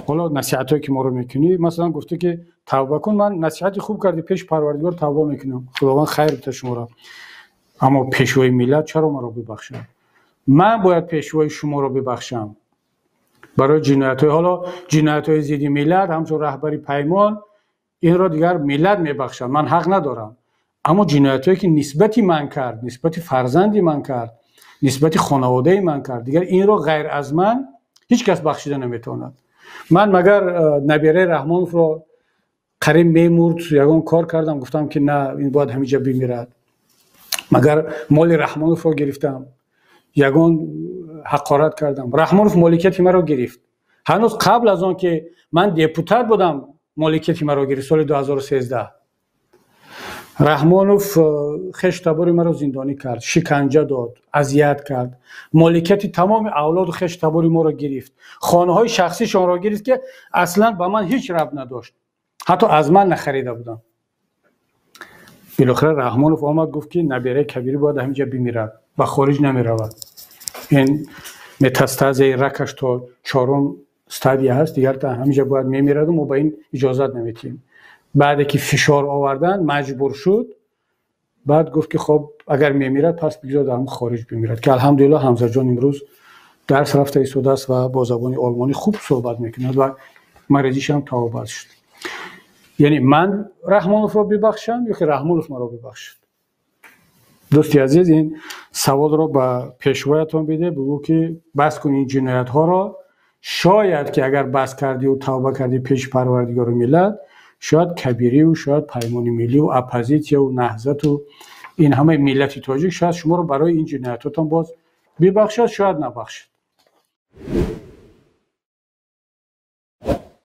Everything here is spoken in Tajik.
Ҳоло насиҳатҳое ки моро мекунӣ, масалан, гуфтӣ ки тавба кун, ман насиҳати хуб кардӣ, пеши Парвардигор тавба мекунам, Худованд хайр бита шуморо. Аммо пешвои миллат чаро маро бибахшад? Ман бояд пешвои шуморо бибахшам барои ҷиноятҳои, ҳоло ҷиноятҳои зидди миллат, ҳамчун раҳбари Паймон инро дигар миллат мебахшад, ман ҳақ надорам. Аммо ҷиноятҳое ки нисбати ман кард, нисбати фарзанди ман кард, нисбати хонаводаи ман кард, дигар инро ғайр аз ман ҳеҷ кас бахшида наметавонад. Ман магар набираи Раҳмоновро қариб мемурд, ягон кор кардам, гуфтам ки на, ин бояд ҳамиҷа бимирад? Магар моли Раҳмоновро гирифтам, ягон ҳақорат кардам? Раҳмонов моликияти маро гирифт, ҳанӯз қабл аз он ки ман депутат будам моликияти маро гирифт, соли 2013. Раҳмонов хешу табори маро зиндонӣ кард, шиканҷа дод, азият кард, моликияти тамоми авлоду хешу табори моро гирифт, хонаҳои шахсишонро гирифт, ки аслан ба ман ҳеҷ рабт надошт, ҳатто аз ман нахарида будам. Билохира Раҳмонов омад, гуфт ки набираи Кабирӣ бояд ҳаминҷа бимирад, ба хориҷ намеравад, ин метастазаи ракаш то чорум стадия ҳаст, дигар ҳаминҷа бояд мемираду мо ба ин иҷозат наметиҳем. Баъде ки фишор овардан, маҷбур шуд, баъд гуфт ки хоб, агар мемирад, пас бигзор дар хориҷ бимирад, ки алҳамдулилло Ҳамзаҷон имрӯз дарс рафта истодааст ва бо забони олмонӣ хуб суҳбат мекунад ва маризишам табобат шуд. Яъне ман Раҳмоновро бибахшам ё ки Раҳмонов маро бибахшад? Дӯсти азиз, ин саволро ба пешвоятон биде, бигӯ ки бас кун ин ҷиноятҳоро. Шояд ки агар бас кардиву тавба кардӣ пеши Парвардигору миллат, шояд Кабириву шояд Паймони милливу оппозитсияву Наҳзату ин ҳамаи миллати тоҷик шояд шуморо барои ин ҷиноятҳотон боз бибахшад, шояд набахшад.